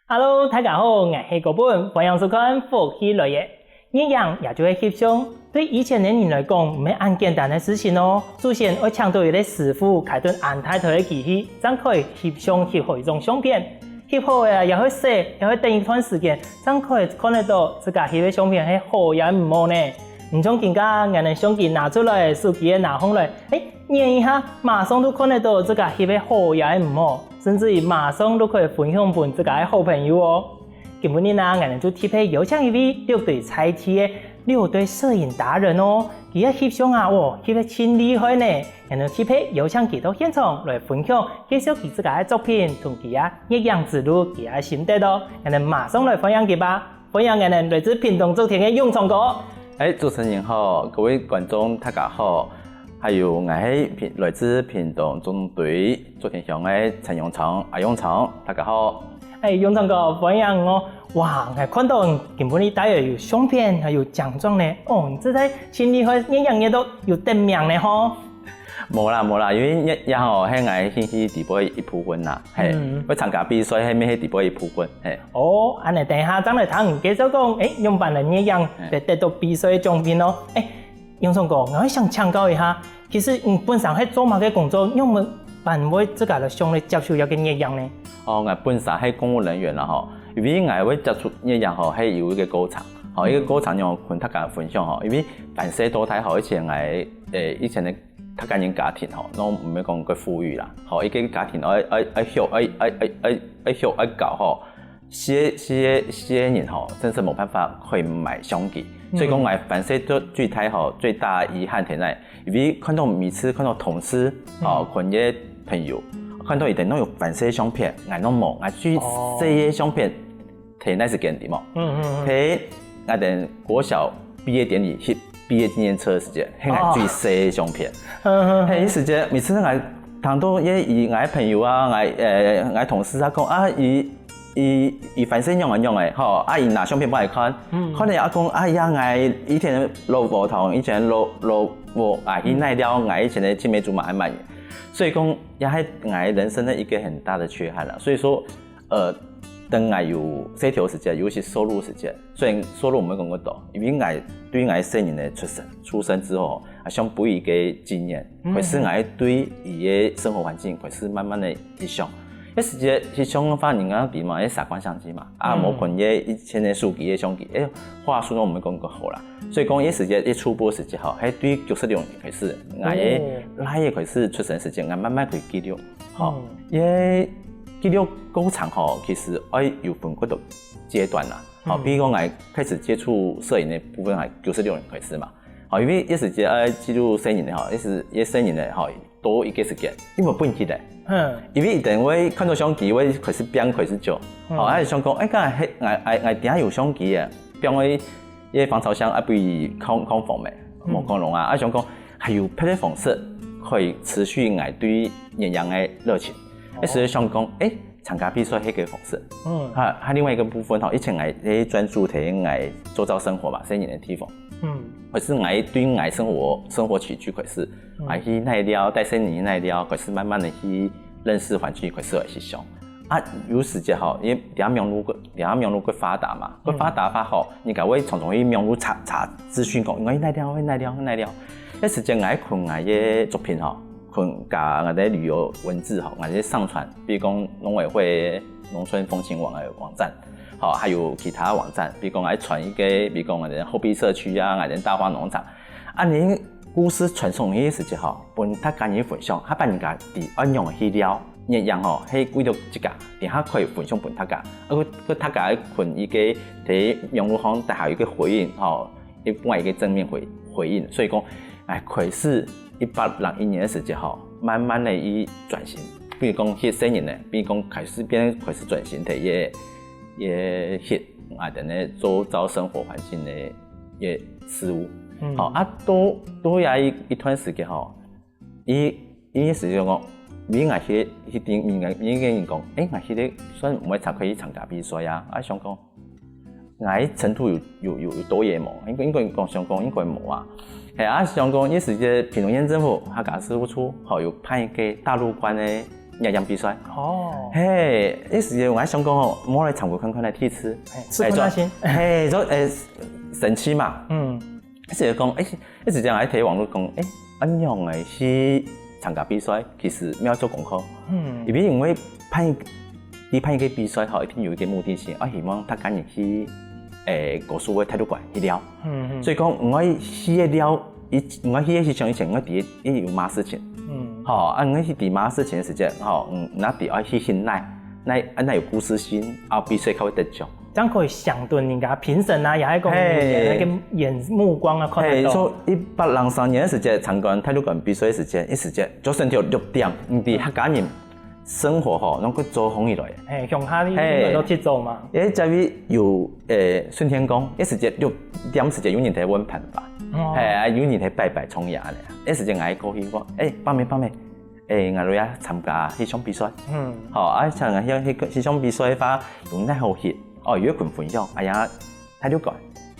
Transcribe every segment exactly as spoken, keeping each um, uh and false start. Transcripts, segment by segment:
Hello，大家好，𠊎係高本，歡迎收看《福氣來了》。月影也就係翕相，對以前个人來講，毋係恁簡單个事情哦。首先愛請到一個師傅，㧡等恁大台个機器，正可以翕相翕好一張相片。翕好个啊，也愛洗，也愛等一段時間，正可以看得到自家翕个相片係好也毋好呢。毋像今下，𠊎等相機拿出來，手機也拿䟘來，欸， 捻一下，馬上就看得到自家翕个好也毋好，甚至於馬上就可以分享分自家个好朋友哦。今晡日啊，𠊎等就特別邀請一位六堆在地个六堆攝影達人哦，佢个翕相啊，哦，翕个真厲害呢。𠊎等特別邀請佢到現場來分享，介紹佢自家个作品同佢个攝影之路佢个心得哦。𠊎等馬上來歡迎佢吧。 歡迎𠊎等來自屏東竹田个永昌哥。欸，主持人好，各位觀眾大家好，還有𠊎係屏，來自屏東中垤竹田鄉个陳永昌，阿永昌，大家好。欸，永昌哥，歡迎哦！哇，𠊎看到你今晡日帶來有相片，還有獎狀呢。哦，你這下真厲害，月影月都有得名呢吼。 無啦無啦，因為這這吼係𠊎興趣裡背一部分啦，係，愛參加比賽係乜係裡背一部分，係。哦，恁仔等下正來聽你介紹講，欸，仰般來月影得得到比賽獎品哦。欸，永昌哥，𠊎想請教一下，其實你本身係做麼个工作，仰般會自家來想來接觸這個月影呢？哦，𠊎本身係公務人員啦吼，因為𠊎會接觸月影吼，係有一個過程，吼，一個過程讓𠊎同大家分享吼，因為凡勢到大吼，以前𠊎，欸，以前个 客家人家庭吼，𠊎毋會講較富裕啦，吼，一個家庭愛愛愛畜愛愛愛愛愛畜愛搞吼，四個四個四個人吼，真係無辦法去買相機。所以講，𠊎凡勢最最大吼，最大遺憾在哪？因為看到每次看到同事吼，看个朋友，看到佢等攏有凡勢相片，𠊎攏無，𠊎最細个相片 在該時間裡嘛，在𠊎等國小畢業典禮去畢業紀念冊个時節，係𠊎最細个相片。係，該時節每次𠊎聽到一一𠊎朋友啊，𠊎呃𠊎同事啊講啊，佢佢佢凡勢仰仔仰仔，吼，啊佢拿相片分𠊎看，看了啊講，哎呀，𠊎以前个老屋堂，以前老老屋啊，去哪了，𠊎以前个青梅竹馬還滿。所以講，也係𠊎人生个一個很大个缺憾啦。所以說， 呃，當𠊎有細條時節，有一些收入時節，雖然收入毋會講較多，因為𠊎對𠊎細人个出生，出生之後，啊，想分佢个紀念，開始𠊎對佢个生活環境開始慢慢个去想。該時節去想个話，人家講嘛，愛習慣相機嘛，啊，無看該以前个手機个相機，欸，畫素都毋會講較好啦。所以講，該時節一出發時節吼，係對九十六年開始，𠊎个倈仔開始出生時節，𠊎慢慢去記錄。 吼，該記錄過程吼，其實愛有分幾多階段啦。吼，比如講，𠊎開始接觸攝影个部分，𠊎九十六年開始嘛。吼，因為該時節愛記錄細人个吼，該時該細人个吼，多一個時間，因為分佢个。因為佢等會看到相機，會開始變，開始久。吼，𠊎想講，欸，該𠊎𠊎𠊎等下有相機啊，變為該防潮箱啊，比空空房咩，無可能啊。啊，想講， 還有別个方式可以持續𠊎對攝影个熱情。該時想講，欸，參加比賽係個方式。嗯，還還另外一個部分吼，以前𠊎係專注在𠊎周遭生活嘛，細人个地方。嗯，可是𠊎對𠊎生活生活起居開始，𠊎去哪了，帶細人去哪了，開始慢慢个去認識環境，開始來去想。 啊，有時節吼，因為這下網路个這下網路个發達嘛，个發達法吼，人家會常常去網路查查資訊講，𠊎哪了，𠊎哪了，𠊎哪了。該時節𠊎看𠊎个作品吼，看加𠊎个旅遊文字吼，𠊎个上傳，比如講農委會農村風情網个網站，吼，還有其他網站，比如講𠊎傳一個，比如講𠊎个後壁社區啊，𠊎个大花農場，啊，你故事傳送个時節吼，分大家人分享，下擺人家知愛仰去了。 月影吼，係為了自家，等下可以分享分大家。啊，佢佢大家看一個在網路上大家有一個回應吼，一般一個正面回回應。所以講，哎，開始一八六一年个時節吼，慢慢个去轉型，比如講，該細人呢，比如講開始變開始轉型个一個一個，啊，等个周遭生活環境个一個事物。好，啊，到到這一一段時間吼， 佢佢意思就講，你𠊎去去頂面个面个人講，欸，𠊎去个算毋會差，可以參加比賽啊。啊，想講，𠊎程度有有有有到位無？應該應該講想講應該無啊。係啊，想講，該時節屏東縣政府客家事務處吼有辦一個大陸觀个越洋比賽。哦。嘿，一時間𠊎想講吼，無來參加看看來第一次。嘿，試看下先。嘿，就，欸，神奇嘛。嗯。一時講，欸，一時間𠊎睇網路講，欸，恁樣个去參加比賽，其實愛做功課。嗯。因為因為辦一，你辦一個比賽吼，一定有一個目的性，啊，希望大家人去，欸，高雄个體育館去尞。嗯，嗯。所以講，𠊎去个尞，𠊎去个時間以前，𠊎第一，一有麼事情。嗯。吼，啊，𠊎去第麼事情个時間，吼，嗯，那第二去很耐，那，那有故事性，啊，比賽較會得獎。 這樣可以想到人家評審啊，也係講嘿，那個眼目光啊，看得到。嘿，所以一百零三年个時節，參加大陸館比賽个時節，一時節就算到六點，你知客家人生活吼，攏會做紅起來。嘿，鄉下你嘿，你都去做嘛？因為這位有，欸，順天宮，一時節六點時節有人在問辦法，哦。嘿，啊，有人在拜拜重陽个，一時節𠊎過去講，欸，伯姆伯姆，欸，𠊎來啊參加戲唱比賽。嗯。好，啊，參加戲，戲唱比賽个話，有哪好戲？ 哦，有一群分享，哎呀，大陸館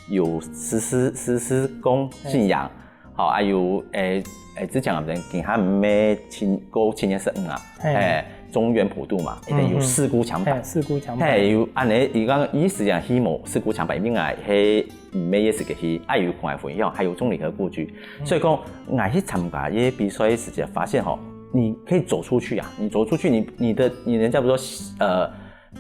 有十四，十四公斤洋，好，還有，欸，欸，之前𠊎等今下毋係青，過青年十五啊，嘿。欸，中元普渡嘛，一定有四姑搶板。嘿，四姑搶板。嘿，有恁呢，佢講意思講，希望四姑搶板，因為𠊎係毋係也係个戲，還有看分享，還有中壢河故居。嗯。所以講，𠊎去參加這些比賽个時節，發現吼，你可以走出去啊，你走出去，你，你的，你人家不是說，呃，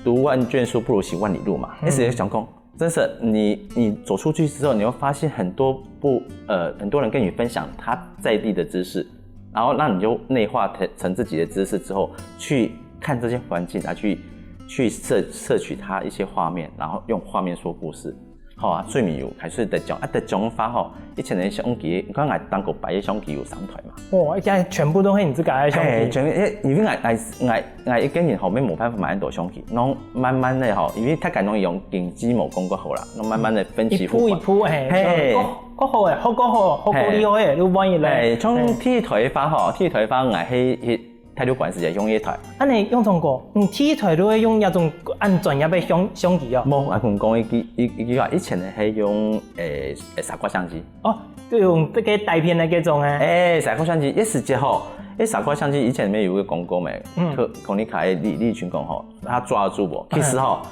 读万卷书不如行万里路嘛。嗯。意思就是想讲，真是你，你走出去之后，你会发现很多不，呃，很多人跟你分享他在地的知识，然后让你就内化成，成自己的知识之后，去看这些环境，然后去，去摄，摄取它一些画面，然后用画面说故事。好啊，所以有开始得奖啊，得奖个话吼，以前个相机，你看俺当个白个相机有三台嘛。哇，现在全部都是你自家个相机。嘿，全部，因为，因为俺，俺，俺，俺一个人吼，没，没办法买很多相机，然后慢慢的吼，因为大家拢用经济无讲过好啦，然后慢慢的分期付款。一步一步，嘿，嘿。过，过好诶，好过好，好过厉害诶，就万一嘞。嘿，从第一台发吼，第一台发，俺去，去大陆馆时间用一台。啊，你用中过？你第一台都会用那种按专业的相，相机哦？无，俺跟你讲一句，一，一句话，以前呢，还用，诶，诶，傻瓜相机。 哦，就用这个底片的这种啊。哎，傻瓜相机，一时节吼，哎，傻瓜相机以前没有一个广告没？嗯。可，可能卡利，利群讲吼，他抓得住不？其实吼，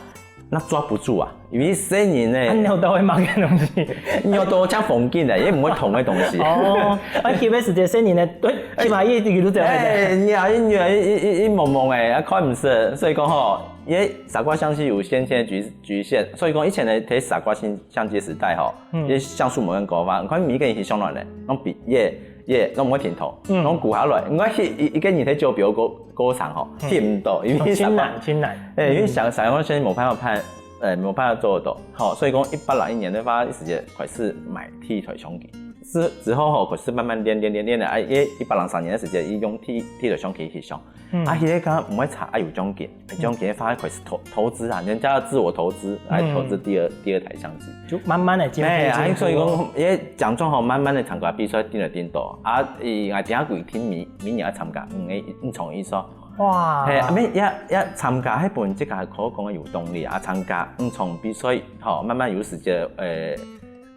那抓不住啊，因为生人呢，他扭到会买个东西。扭到像风景的，也不会捅的东西。哦，啊，特别时节生人呢，对，起码一直都这样。哎，你啊，一扭，一，一，一，一蒙蒙哎，啊，看不是，所以讲吼，因为傻瓜相机有先天的局，局限，所以讲以前的，在傻瓜相，相机时代吼， 嗯。也像素描跟高发，你看每个人翕相来咧，拢比耶耶，拢毋会停头，嗯。拢鼓下来。你看一，一，一个人在照表过，过长吼，嗯。翕毋到，因为哦，真难，真难。哎，因为想，想要先没办法拍，呃，没办法做得到。好，所以讲一八六一年的话，一时间开始买第一台相机。之，之后吼，开始慢慢练，练，练，练了，哎，一，一八六三年的时间，伊用第，第一台相机翕相。 嗯。啊，现在讲毋会差，啊，有奖金，有奖金发开始投，投资啊，人家要自我投资，来投资第二，嗯。第二台相机。就慢慢地进步，哎，啊，进步。所以讲，因为奖状吼，慢慢的参加比赛，定了定多。啊，伊，啊，等下规定明，明年要参加，嗯，哎，嗯，从一说。哇。嘿，啊，没，也，也参加，迄本这个可讲有动力啊，参加，嗯，从比赛，吼，慢慢有时间，呃，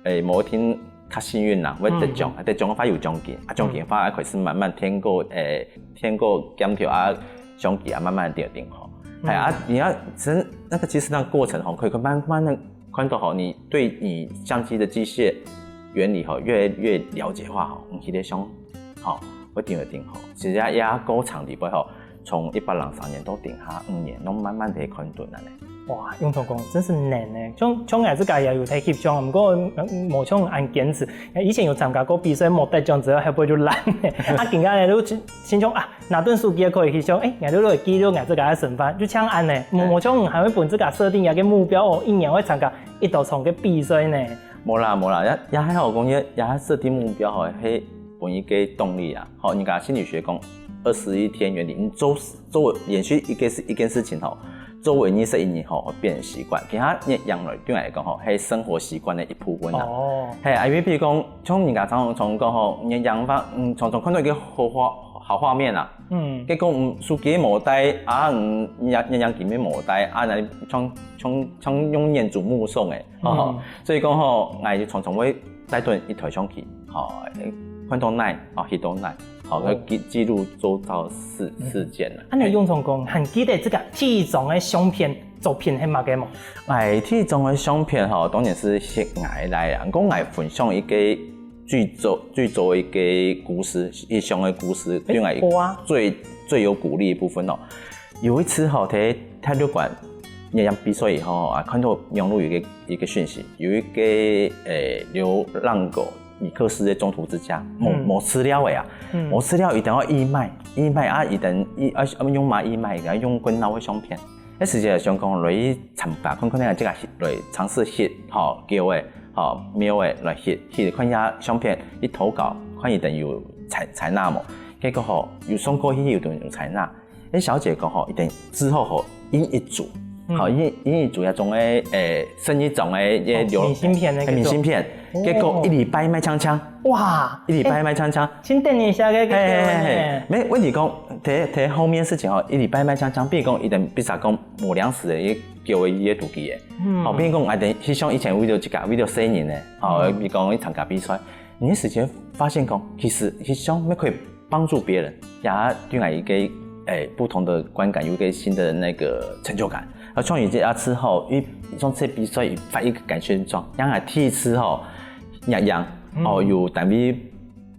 诶，无一定较幸运啦，会得奖，嗯。得奖个话有奖金，啊，奖金个话还开始慢慢添个，诶，添个金条啊，相机啊，慢慢地定好。嗯。哎，啊，你要真，那个其实那个过程吼，可以慢慢的看到吼，你对你相机的机械原理吼，越来越了解的话吼，你去得想，吼，会定会定好。其实也，也过程里背吼， 从一八零三年到顶下五年，拢慢慢地看准了呢。哇，永聪讲，真是难呢。像，像𠊎自家也有在翕相，不过，嗯，无像恁坚持。以前有参加过比赛，无得奖之后，后背就懒了。啊，今下呢，就心，心想啊，拿顿手机也可以翕相，诶，𠊎就来记录𠊎自家个生活，就像恁呢。无，对。无像还会分自家设定一个目标哦，一年会参加一多场个比赛呢。无啦，无啦，也，也还好讲，也，也设定目标吼，嘿，分一个动力啊。好，人家心理学讲，二十一天原理，你做 做连续一件事，一件事情吼，做完二十一年吼，会变成习惯。其他你养来对我来讲吼，系生活习惯的一部分啦。哦。嘿，啊，因为比如讲，像人家常常讲吼，你养法，嗯，常常看到一个好画，好画面啊。嗯。结果，嗯，手机无带啊，嗯，眼，眼镜也无带啊，那像，像，像用眼珠目送诶，哦，嗯。所以讲吼，我就常常会带顿一台相机，吼，看到哪，哦，翕到哪。好，哦。去記，記錄周遭事，嗯。事件啊。恁樣永松哥，還記得這個第一張个相片作品係麼个無？哎，第一張个相片吼，當然係翕𠊎倈仔啊。毋過𠊎分享一個最早，最早一個故事，一張个故事，哎，對𠊎好啊。最，最有鼓勵的部分哦。有一次吼，在體育館，𠊎比賽以後啊，看到網路有一個，一個訊息，有一個，誒，流浪狗 米克斯个中途之家，無，嗯。無飼料个啊，嗯。無飼料一定愛義賣，義賣啊，一定，啊，用麼義賣？用滾腦个相片。該時節想講來參加，看看這個來嘗試翕，吼，狗仔，吼，貓仔來翕，翕看一下相片，去投稿，看一定有採，採納無。結果吼，有送過去，有人有採納。 該小姐講吼，一定之後吼，印一組，嗯。吼，印，印一組該種个，誒，生意種个，哦，流，明信片該種。誒，明信片，哦。結果一禮拜賣淨淨，哇，一禮拜賣淨淨。誒，請等一下，該，該，嘿，嘿，嘿，嘿。該，無問題講，在，在後面事情吼，一禮拜賣淨淨，比如講，一定比如講無糧食个，一，叫个一个肚飢个。嗯。吼，比如講，啊，等，就像以前為了這個，為了生意呢，吼，嗯。比如講去參加比賽， 你的時間發現講，其實，其實想乜可以幫助別人，也對𠊎一個，誒，不同的觀感，有一個新的那個成就感。啊，像有一次吼，一，上次比賽發一個感謝狀，讓𠊎第一次吼，樣樣，嗯。哦，有單位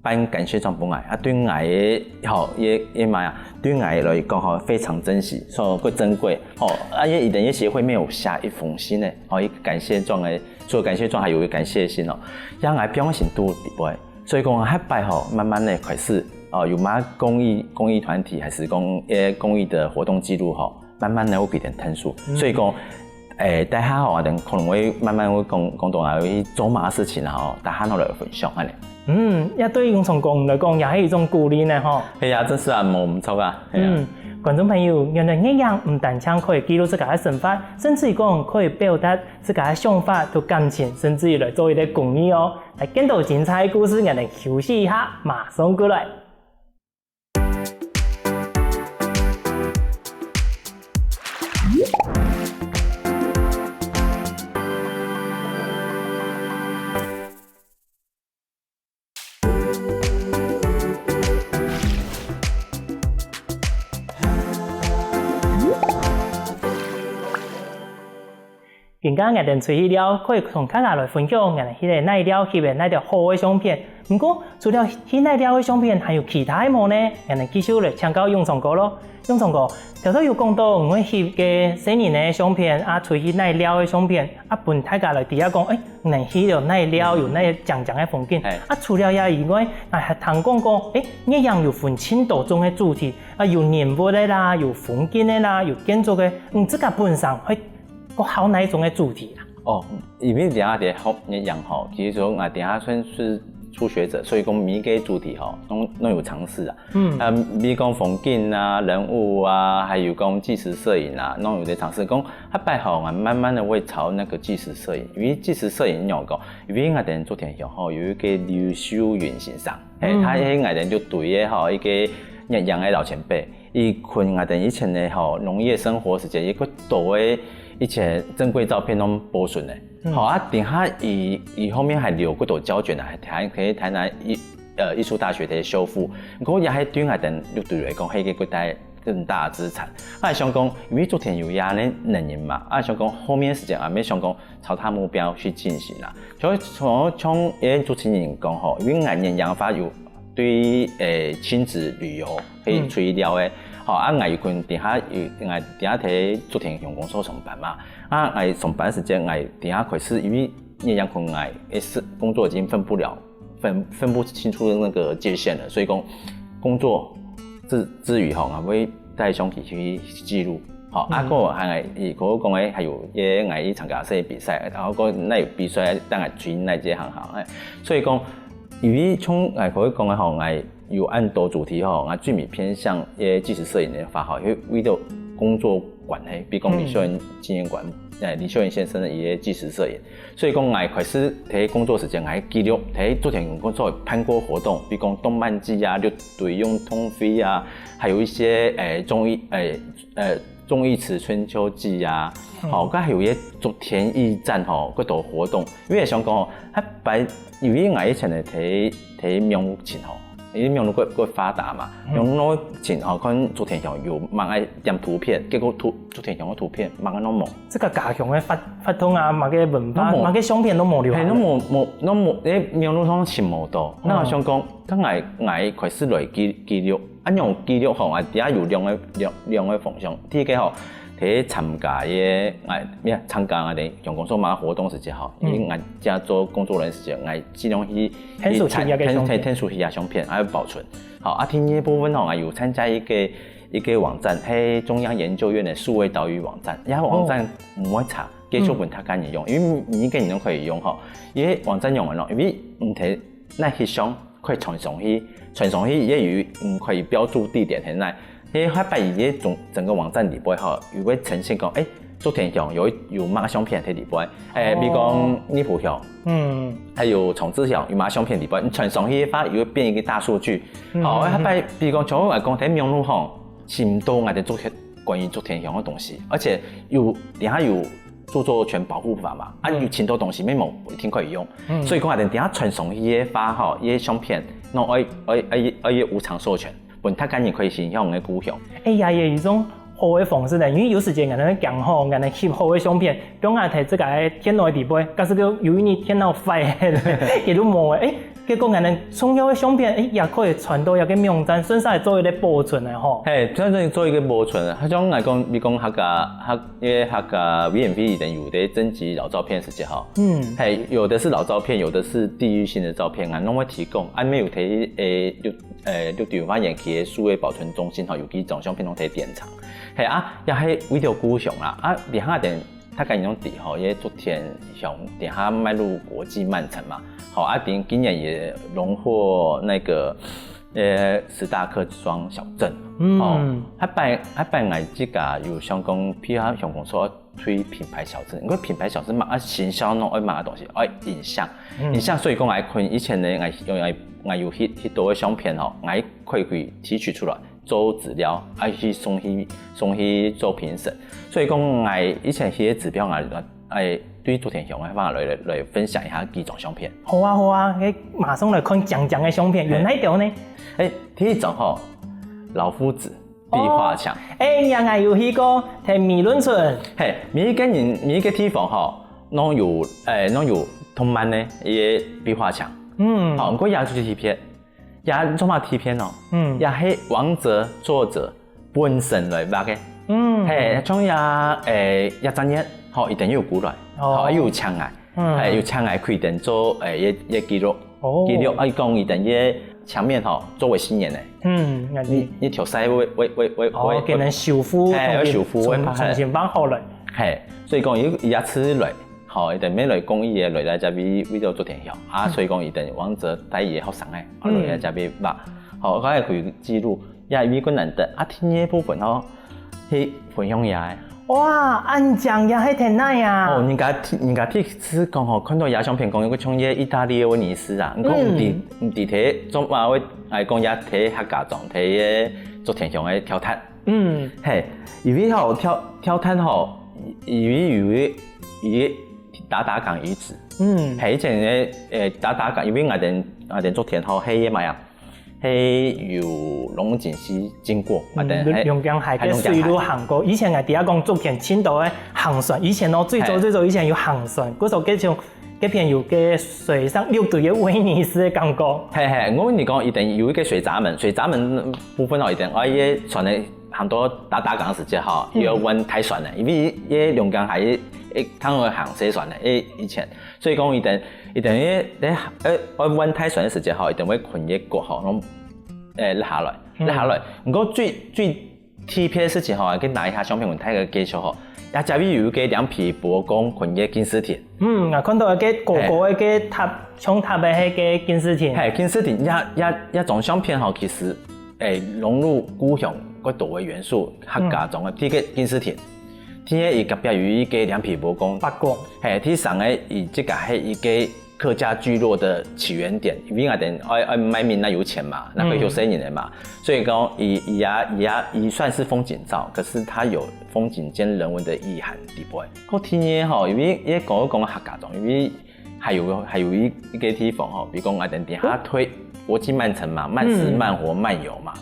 頒感謝狀分𠊎，啊，對𠊎个，吼，也，也嘛呀，對𠊎來講吼，非常珍惜，所以較珍貴，吼，啊，也一定也協會沒有寫一封信呢，吼，一個感謝狀个，除了感謝狀，還有一個感謝信哦，讓𠊎放心肚裡背。 所以講，下擺吼，慢慢个開始，哦，有麼公益，公益團體，還係講，誒，公益的活動記錄吼，慢慢个會變成天數。嗯。所以講，誒，大家吼，等可能會慢慢會講，講到啊，會做麼事情啊，吼，大家攏來分享，恁呢。嗯，這對永松哥來講，也係一種鼓勵呢，吼。係啊，真係啊，無毋著啊，係啊。嗯，觀眾朋友，原來月影毋單淨可以記錄自家个生活，甚至於講可以表達 自家个想法同感情，甚至於來做一個公益哦。來，更多精彩个故事，𠊎等休息一下，馬上過來。 今下𠊎兜出去尞，可以同大家來分享𠊎兜去哪尞翕个哪兜好个相片。毋過，除了去哪尞个相片，還有其他个無呢？𠊎兜繼續來請教永松哥囉。 永松哥，頭先有講到，你會翕个細人个相片，啊，出去哪尞个相片，啊，分大家來知啊講，誒，你去了哪尞，有哪靚靚个風景。嘿。啊，除了這以外，啊，還聽講過，誒，月影有分盡多種个主題，啊，有人物个啦，有風景个啦，有建築个，嗯，自家本身會較好哪一種个主題啊？哦，因為這下在學月影吼，其實說，啊，這下算是初學者，所以講每一個主題吼，攏，攏有嘗試啊。 嗯。啊，比如講風景啊、人物啊，還有講紀實攝影啊，攏有在嘗試。講，下擺吼，𠊎慢慢个會朝那個紀實攝影，因為紀實攝影仰講，因為𠊎兜竹田鄉吼，有一個劉秀雲先生，嘿，嗯。佢係𠊎兜六堆个吼，一個月影个老前輩，佢分𠊎兜以前个吼，農業生活時節，有較多个以前珍貴照片攏保存个。嗯。吼，啊，等下佢，佢後面還留較多膠卷啊，還，還可以拿來 呃，藝術大學个修復。毋過也係對𠊎兜六堆來講，係一個較大，更大个資產。𠊎想講，因為竹田有這樣个能力嘛，𠊎想講後面个時間，𠊎也想講朝大目標去進行啦。所以從，從𠊎主持人講吼，因為𠊎月影个話有對，呃，親子旅遊，可以出去尞个。嗯。吼，啊，𠊎有可能等下有，𠊎等下在竹田鄉公所上班嘛。啊，𠊎上班時間，𠊎等下開始，因為月影可能𠊎个事，工作已經分不了 分，分不清楚那個界限了。所以講，工作之，之餘吼，𠊎會帶相機去記錄。吼，啊，嗯。還有，佢講个，還有一個𠊎去參加一些比賽，然後講那有比賽，當然追那這行行，哎。所以講，因為從，哎，佢講个吼，𠊎有恁多主題吼，𠊎最尾偏向一些紀實攝影个話吼，因為為了工作關係，比如講李秀燕紀念館，嗯。哎，李秀燕先生个一些紀實攝影。 所以講，𠊎開始在工作時間，𠊎記錄，在竹田工作辦過活動，比如講動漫祭啊、六堆運動會啊，還有一些，誒，忠義，誒，呃，忠義祠春秋祭啊，嗯。吼，該還有一些竹田驛站吼，各種活動。因為想講吼，佢擺，因為𠊎以前呢，在，在網路前吼，因為網路過過發達嘛，網路尋吼看竹田鄉有麼个點圖片，結果圖竹田鄉个圖片麼个攏無。這个家鄉个活活動啊，麼个文化，攏無。麼个相片都無留下來。嘿，攏無無攏無，誒，網路上尋無到。嗯。該𠊎想講，該𠊎𠊎開始來記記錄，啊，用記錄吼，𠊎底下有兩个兩兩个方向。第一个吼， 去參加个，哎，你看參加𠊎兜鄉公所麼个活動時節吼，因為𠊎自家做工作人時節，𠊎盡量去去參，去去去熟悉个相片。去熟悉个相片，還有保存。好，啊，第二部分吼，𠊎有參加一个一个網站，係中央研究院个數位島嶼網站，這網站毋會差，繼續分大家人用，因為每一个人都可以用吼。因為網站用完咯，因為你提 該翕相可以傳上去，傳上去也有，嗯，可以標註地點在哪。該下擺佢个整整个網站裡背吼，有會呈現講，誒，竹田鄉有有麼个相片在裡背，誒，比如講二埔鄉，嗯，還有重治鄉有麼个相片裡背，你傳上去个話，又會變一个大數據。哦，下擺比如講像𠊎講在網路吼，尋到𠊎兜竹田關於竹田鄉个東西，而且有，這下有 著作權保護法嘛，啊，有盡多東西乜無一定可以用。所以講啊，等下傳上去个話吼，這相片，該愛愛愛愛有無償授權，分大家人可以欣賞个故鄉。哎呀，也有一種好个方式呢，因為有時節𠊎兜講吼，𠊎兜翕好个相片，放啊在這个電腦裡背，假使講有一日電腦壞了，佢都無了，哎，結果𠊎兜重要个相片，哎，也可以傳到這个網站，順續做一个保存个吼。嘿，算是做一个保存。好像來講，你講客家客 因為客家委員會裡頭有在徵集老照片時節吼，嗯，嘿，有的是老照片，有的是地域性的照片啊，攏會提供。啊，乜有在誒六誒六堆花園區个數位保存中心吼，有幾張相片攏在典藏。嘿啊，也係為著故鄉啦。啊，這下等大家應該知吼，這竹田鄉這下邁入國際慢城嘛，吼啊，等今年也榮獲那個呃十大客庄小鎮。嗯，哦，下擺下擺𠊎自家有想講，譬如講說 推品牌小鎮，因為品牌小鎮嘛，啊，行銷攏愛麼个東西，愛影像，影像，所以講𠊎看以前呢，𠊎𠊎𠊎有翕翕到个相片吼，𠊎可以提取出來做資料，愛去送去送去做評審。所以講𠊎以前翕个指標，𠊎愛對竹田鄉个話來來來分享一下幾張相片。好啊好啊，該馬上來看靚靚个相片，有哪一張呢？誒，第一張吼，老夫子 壁畫牆。哦，誒，𠊎𠊎有去過，在美崙村。嘿，每一个人每一个地方吼，攏有誒攏有動漫个一个壁畫牆。嗯，好，毋過也就係特別，也做麼特別哦？嗯，也係王者作者本身來畫个。嗯，嘿，像也誒葉展燕，吼，一定有過來，哦，吼，有請來，嗯，嘿，有請來開展做誒一一記錄。 哦，記錄，啊，講佢等个牆面吼，做為新年呢。嗯，你你條西會會會會哦，會，可能修復，嘿，愛修復，會重重新放好了。嘿，所以講有一次來，吼，佢等乜來公益个來來這位為著竹田鄉啊，所以講佢等王哲帶佢个學生呢，啊來來這位畫，吼，佢个記錄，也因為困難得啊，第二部分吼，去分享也。 哇，恁靚也係天哪呀！哦，人家人家第一次講吼，看到這相片講有个像个意大利个威尼斯啊，毋過毋知毋知佢做麼會愛講這在客家庄在个竹田鄉个跳炭。嗯，嘿，因為吼跳跳炭吼，因為有个有个打打港遺址。嗯，嘿，以前个誒打打港，因為𠊎等𠊎等竹田吼，係个麼啊？ 係有龍井溪經過，啊，等係龍江溪个水路行過。以前𠊎知啊講竹田盡多个行船，以前哦，最早最早以前有行船，故所該種該片有个水上六堆个威尼斯个感覺。嘿嘿，𠊎跟你講，一定有一个水閘門，水閘門部分哦，一定愛个船个行到打打港時節吼，要換大船个，因為个龍江溪个通行細船个，誒，以前。 所以講佢等佢等於咧，呃，愛換大船个時節吼，佢等會困一角吼，攏誒落下來，落下來。毋過最最特別个事情吼，去拿一下相片分大家介紹吼，也這位有一个兩皮伯公困个敬字亭。嗯，𠊎看到一个高高个个塔，像塔个迄个敬字亭。嘿，敬字亭也也也張相片吼，其實誒融入故鄉較多个元素，客家庄个第一个敬字亭。 第二，佢隔壁有一个兩皮伯公。伯公。嘿，第三个，佢這个係一个客家聚落的起源點，因為𠊎等愛愛賣米那有錢嘛，那个有生意人嘛，所以講，佢佢也佢也佢算是風景照，可是它有風景兼人文的意涵底背。過第二吼，因為因為講講客家庄，因為還有還有一一个地方吼，比如講𠊎等底下推国际慢城嘛，慢食、嗯。慢活、慢游嘛。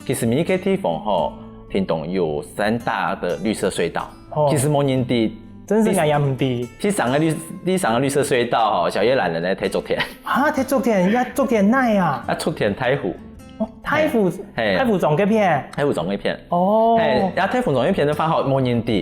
其实每一个地方吼，屏东有三大的绿色隧道，哦。其实无人知，真是俺也毋知。第三个绿，第三个绿色隧道吼，小叶懒人来推竹田。啊，推竹田，要竹田哪啊？啊，竹田太湖。哦，太湖，嘿。太湖庄个片。太湖庄个片。哦。嘿，啊，太湖庄个片个话吼，无人知。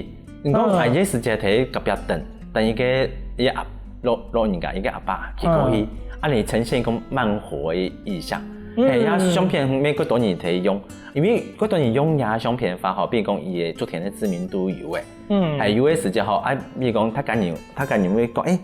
你讲，嗯。啊，一个时节在隔壁等，等一个，一个阿，老，老人家，一个阿伯，去过去，嗯。啊，你呈现一个慢活的意象。嗯。嘿，啊，相片美国多人在用，因为过多人用呀相片的话吼，比如讲，伊个竹田的知名度有诶。嗯。还有的时节吼，啊，比如讲，他跟你，他跟你会讲，诶，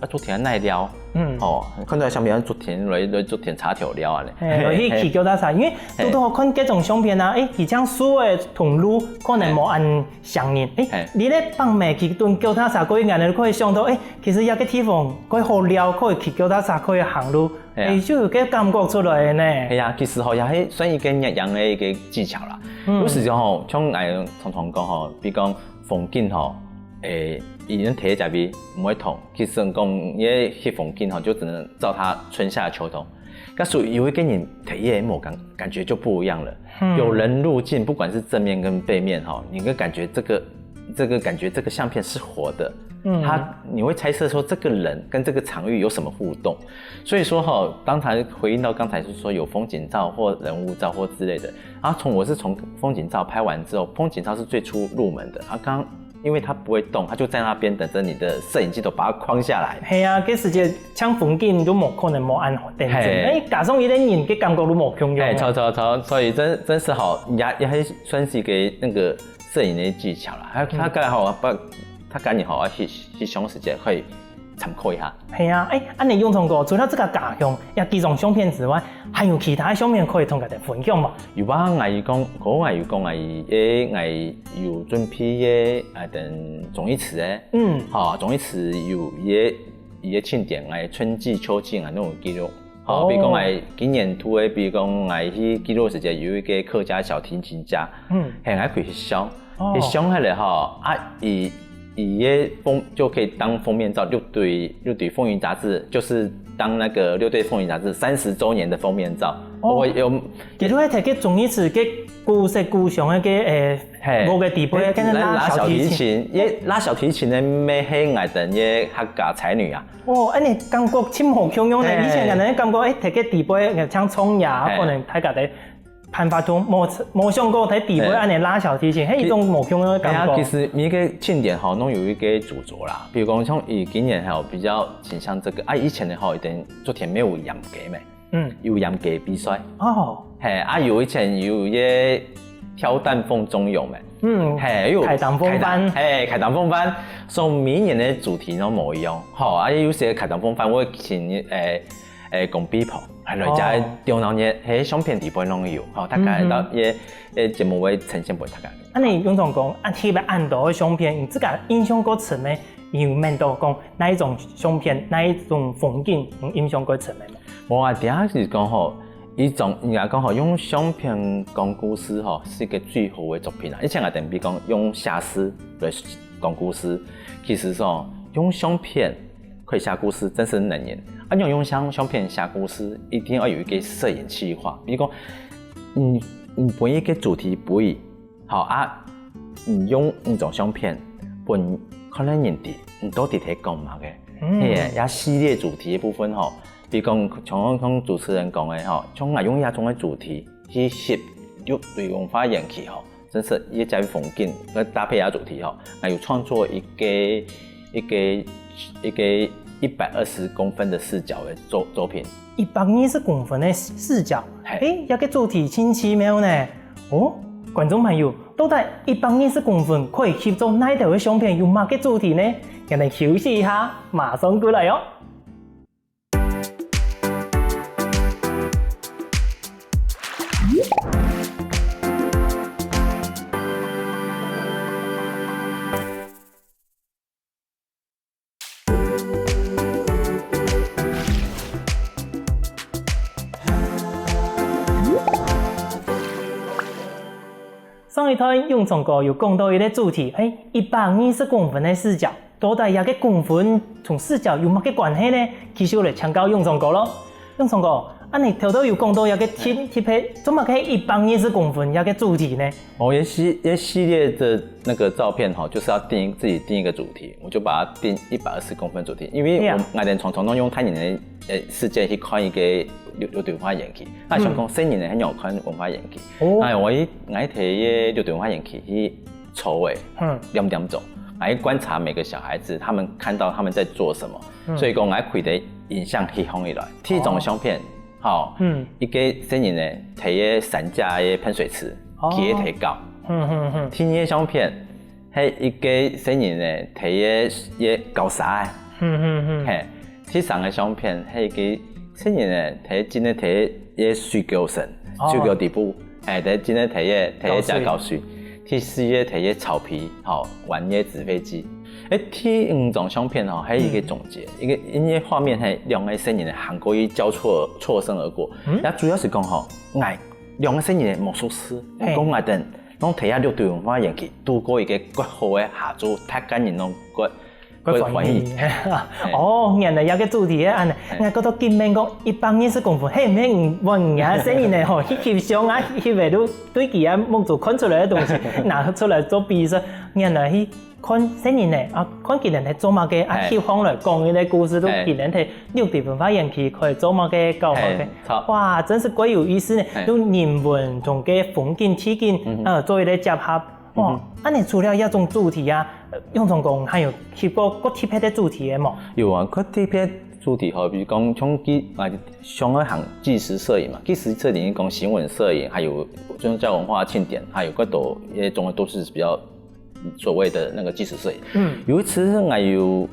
啊，竹田奈了，嗯。吼，看到相片竹田来，来竹田插条了啊嘞。嘿，嘿，去去叫他啥？因为嘿。多多看这种相片啊，诶，几张书的同路，可能无恁相认。诶，嘿。你咧放美去蹲叫他啥，过一眼你可以想到，诶，其实有个地方可以好聊，可以去叫他啥，可以行路，嘿啊。诶，就有个感觉出来呢。哎呀，其实吼，也是算一个营养的一个技巧啦。嗯。有时候吼，像俺常常讲吼，比如讲风景吼，诶，已经贴在边，不会痛。 其实讲，因为去风景吼，就只能照它春夏秋冬。但是有一个人体验无感，感觉就不一样了。嗯。有人路径，不管是正面跟背面吼，你会感觉这个，这个感觉这个相片是活的。嗯。他，你会猜测说这个人跟这个场域有什么互动。所以说吼，刚才回应到刚才是说有风景照或人物照或之类的，然后从，我是从风景照拍完之后，风景照是最初入门的。啊，刚 因为它不会动，它就在那边等着你的摄影机头把它框下来。嘿啊，这时节像风景都无可能无安好等等，嘿。哎，加上一个人个感觉都无共样。哎，错错错，所以真，真是好，也，也还算是一个那个摄影的技巧啦。他，他刚好把，他赶紧好好去，去想时间可以参考一下。嘿啊，哎，啊你永聪哥，除了这个家乡，也几张相片之外，还有其他的相片可以同大家分享吗？ 有啊，𠊎有讲，𠊎有讲，𠊎，誒，𠊎有準備个，啊，等中醫師个，嗯。吼，中醫師有一个，一个慶典，𠊎春季、秋季𠊎攏有記錄。吼，哦。比如講𠊎今年度个，比如講𠊎去記錄時節有一個客家小提琴家，嗯。嘿，𠊎去翕相，哦。翕相下來吼，啊，伊 伊个封，就可以當封面照，六堆，六堆風雲雜誌，就是當那個六堆風雲雜誌三十週年的封面照。哦。我有，佢都係摕个中醫師个古色古香个，誒，嘿，屋个底背，跟住拉小提琴。拉小提琴，因為拉小提琴个乜係𠊎等个客家才女啊。哦，恁呢感覺真無共樣呢。嘿。以前可能感覺，誒，摕个底背，像唱呀，嘿。可能大家个 辦法都無，無想過在底背恁呢拉小提琴，嘿。係一種無共樣个感覺。對啊，其實每一個慶典吼，攏有一個主軸啦。比如講，像以今年吼，比較傾向這個，啊，以前的吼，一定竹田乜有鹽雞咩？嗯。有鹽雞比賽。哦。嘿，啊，有以前有一個挑擔鳳中勇咩？嗯，嘿，有開檔風帆。開檔，嘿，開檔風帆，所以每一年的主題都無一樣。吼，啊，有些開檔風帆會請，誒， 誒，公婆婆，還來遮哦。中秋節，嘿，相片底背攏有，吼，大概到嗯哼。也，也節目會呈現分大家。恁呢，永聰哥，啊，翕了恁多个相片，你自家印象較深个，有無到講哪一種相片，哪一種風景，你印象較深个無？無啊，第一是講吼，一種，應該講吼，用相片講故事吼，是一個最好个作品啊。以前啊，等於講用寫詩來講故事，其實說，用相片 可以寫故事，真實能力。啊，你用相，相片寫故事，一定要有一個攝影計劃。比如講，嗯，你分一個主題分佢，好啊，你用一種相片分可能人知，你到底在講麼个？嗯。嘿，也系列主題的部分吼，比如講，像，像主持人講个吼，像𠊎用這種个主題去翕，就對文化園區吼， 真實一個風景，該搭配啊主題吼，𠊎有創作一個，一個，一個一百二十公分的視角的作，作品。一百二十公分个視角，嘿。誒，這個主題真奇妙呢。哦，觀眾朋友，到底一百二十公分可以翕做哪兜个相片，有麼个主題呢？𠊎等休息一下，馬上過來哦。 上一段永聰哥有講到一個主題，誒，一百二十公分个視角。 到底這個公分同視角有麼个關係呢？繼續來請教永聰哥咯。永聰哥，啊，你頭頭有講到這个定，定係做麼个一百二十公分這个主題呢？哦，這系，這系列的那個照片哈，就是要定，自己定一個主題，我就把它定一百二十公分主題，因為我，對啊。𠊎等常常都用大人个，呃，視角去看一個綠，綠地文化園區，啊，想講細人仔很有看文化園區，哦。哎，𠊎一，𠊎一提這綠地文化園區去坐誒，嗯。兩點鐘，來觀察每個小孩子，他們看到他們在做什麼，嗯。所以講，𠊎開个影像去放起來，第一張相片，哦。吼，嗯。一個細人仔提个三隻个噴水池，哦。企个提高。嗯，嗯，嗯。第二个相片，係一個細人仔提个，个搞沙个。嗯，嗯，嗯。嘿，第三个相片，係一個細人仔提，真个提个水溝身，哦。水溝底部，嘿，提真个提个，提个隻搞水。第四个提个草皮，吼，玩个紙飛機。誒，第五張相片吼，還有一個總結，嗯。一個，因為畫面係兩個細人仔行過去交錯，錯身而過。嗯。也主要係講吼，𠊎兩個細人仔無熟事，嘿。講𠊎等，攏提下綠地文化園區，度過一個蓋好个下晝，大家人攏蓋，蓋歡喜。蓋歡喜。嘿。哦，原來這個主題係恁呢，嘿。𠊎覺得今晡講一百二十公分，係毋係你，你个細人仔吼，去翕相啊，翕个都對佢个目珠看出來个東西，拿出來做比賽，原來去 看細人仔啊，看佢等在做麼个啊，嘿。翕相來講佢个故事，都嘿。佢等在綠地文化園區可以做麼个，搞麼个。嘿，著。哇，真係蓋有意思呢！嘿。用人文同个風景、地景，嗯哼。呃，做一個結合。哇，嗯哼。恁呢除了這種主題啊，呃，永松哥還有翕過較特別个主題个無？有啊，較特別主題吼，比如講像紀，啊，像愛行紀實攝影嘛，紀實攝影講新聞攝影，還有宗教文化慶典，還有較多一些中文都是比較 所謂的那個紀實攝影。嗯。有一次係𠊎有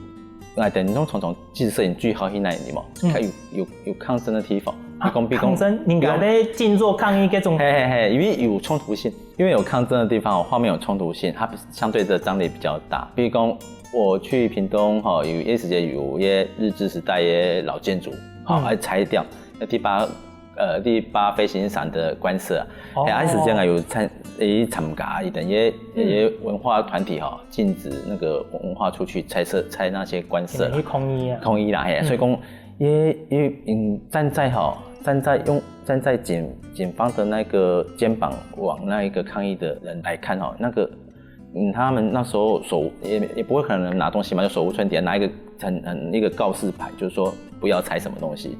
，𠊎等攏常常紀實攝影最好去哪裡嘛？嗯。佢有，有，有抗爭的地方。啊，比如講，比如講，抗爭，人家在靜坐抗議該種。嘿，嘿，嘿，因為有衝突性，因為有抗爭的地方，畫面有衝突性，它相對的張力比較大。比如講，我去屏東，吼，有一時節有一些日治時代的老建築，吼，嗯。還拆掉，那第八 呃，第八飛行傘的官舍啊。哦。嘿，啊，時間啊，有參，有參加，佢等也，嗯。也文化團體吼，禁止那個文化出去拆設，拆那些官舍啦。去抗議啊。抗議啦，嘿，嗯。所以講，也，也，嗯，站在吼，站在用，站在警，警方的那個肩膀往那一個抗議的人來看吼，那個 嗯，他們那時候手，也，也不會可能拿東西嘛，就手無寸鐵，拿一個很，很，一個告示牌，就是說不要拆什麼東西。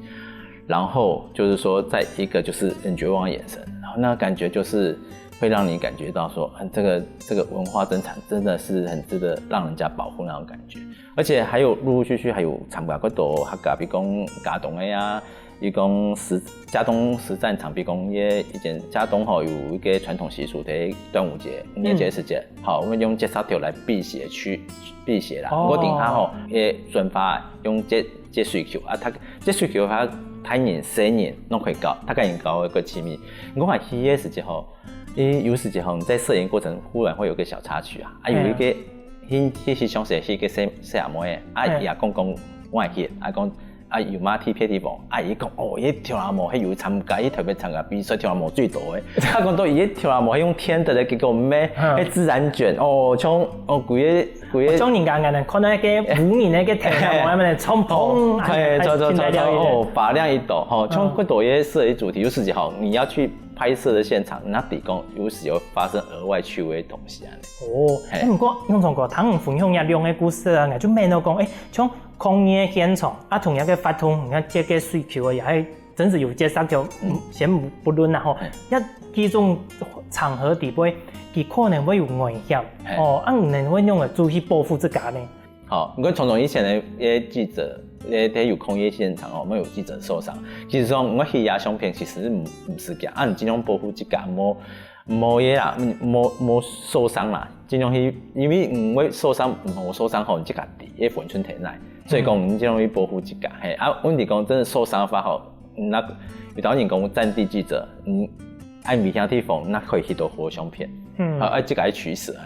然後就是說，再一個就是很絕望的眼神，然後那感覺就是會讓你感覺到說，嗯，這個，這個文化珍藏真的是很值得讓人家保護那種感覺。而且還有陸陸續續還有參加過多客家，比如講茄苳的啊， 佢講實，茄苳實戰場，比如講，佢以前茄苳吼有一個傳統習俗，在端午節、五月節時節，嗯。吼，我們用結紮條來辟邪去，辟邪啦。哦。毋過等下吼，佢轉化用結，結水球啊，佢結水球，佢大人細人攏可以搞，大家人搞个過趣味。毋過還去个時節吼， 因為有時節吼，你在攝影過程忽然會有個小插曲啊，啊，有一個，嘿啊。去，去，去相識，去一個細，細阿妹，啊，嘿。佢阿公講，我愛去，啊，講，啊，有麼特別地方，啊，佢講，哦，佢跳阿毛，佢有參加，佢特別參加比賽，跳阿毛最多个。佢講到佢跳阿毛，佢用天的，結果咩，嗯。佢自然捲，哦，像，哦，規個，規個，像人家恁樣，看到那個舞女那個跳阿毛，那麼的衝哦，砰，嘿，哎，著，著，著，著，哎，哦，發亮一朵，吼，像嗯。過多一些攝影主題，有時節吼，你要去 拍攝的現場，那底講有時有發生額外趣味的東西啊。哦，嘿。哎，毋過，永松哥，聽你分享這兩個故事啊，𠊎就想到講，哎，像抗議个現場，啊，同樣个活動，你看這個水球啊，也還真是有接觸到，嗯，嗯。先不，不論啦吼，嘿。這幾種場合底背，佢可能會有危險，嘿。哦，啊，你等會用來注意保護自家呢？ 好，毋過常常以前个，个記者，个，个有抗議現場哦，乜有記者受傷。其實上，𠊎翕這相片其實毋，毋係驚，啊，你盡量保護自家，莫，莫个啦，莫，莫受傷啦，盡量去，因為你會受傷，無受傷吼，你自家知，个分寸忒耐，所以講，嗯。你盡量去保護自家，嘿，啊，問題講真的受傷个話吼，那有當人講戰地記者，嗯，愛危險地方，那可以翕到好相片，嗯。啊，愛自家去取捨啊，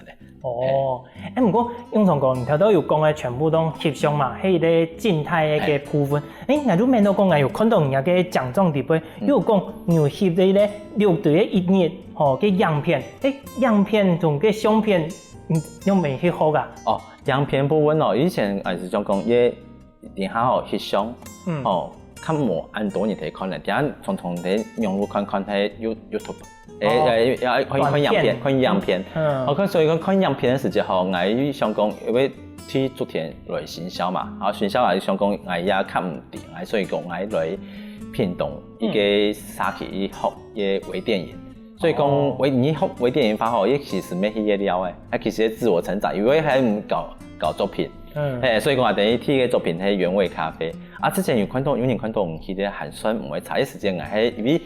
哦，哎，毋過永松哥，你頭頭有講个全部都翕相嘛，係一個靜態个部分。哎，𠊎就想到講，𠊎有看到人家个獎狀底背，嗯。有講你有翕一個綠地个一日，吼，个影片。哎，影片同个相片，嗯，仰般去學啊？哦，影片部分哦，以前也係想講，也 等下吼，翕相，嗯。吼，較無恁多人去看了，聽常常在網路看看係You YouTube，誒誒，要看看影片，看影片。哦，看所以講看影片个時節吼，𠊎想講，因為去竹田來行銷嘛，然後行銷來想講，𠊎也較毋知，𠊎所以講𠊎來屏東一個社區學一個微電影。 所以講，微你學微電影法吼，也其實乜係一個料誒，啊，其實係自我成長，因為還搞搞作品，嗯，嘿，所以講啊，等於第一個作品係原味咖啡，啊，之前有看到有人看到，嗯，其實還算毋會差，一時間啊，嘿，因為，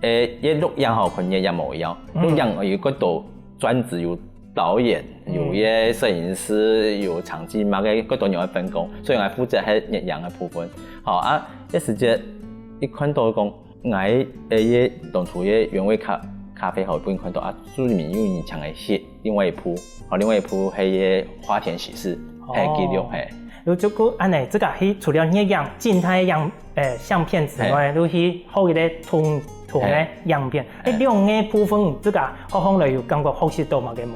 誒，一錄影吼，可能也無一樣，錄影有个多專職，有導演，有一個攝影師，有場記嘛，个个多人會分工，所以𠊎負責係錄影个部分，好啊，一時間一看到講。 𠊎誒，也當初也原味咖咖啡吼，分人看到啊，最尾有人搶來翕另外一部，吼，另外一部係个花田喜事，係記錄，係。有就个恁呢，這個係除了你个樣，靜態樣誒相片之外，就去學一個同同个樣片。誒，兩個部分，這個學項來有感覺學習到麼个無？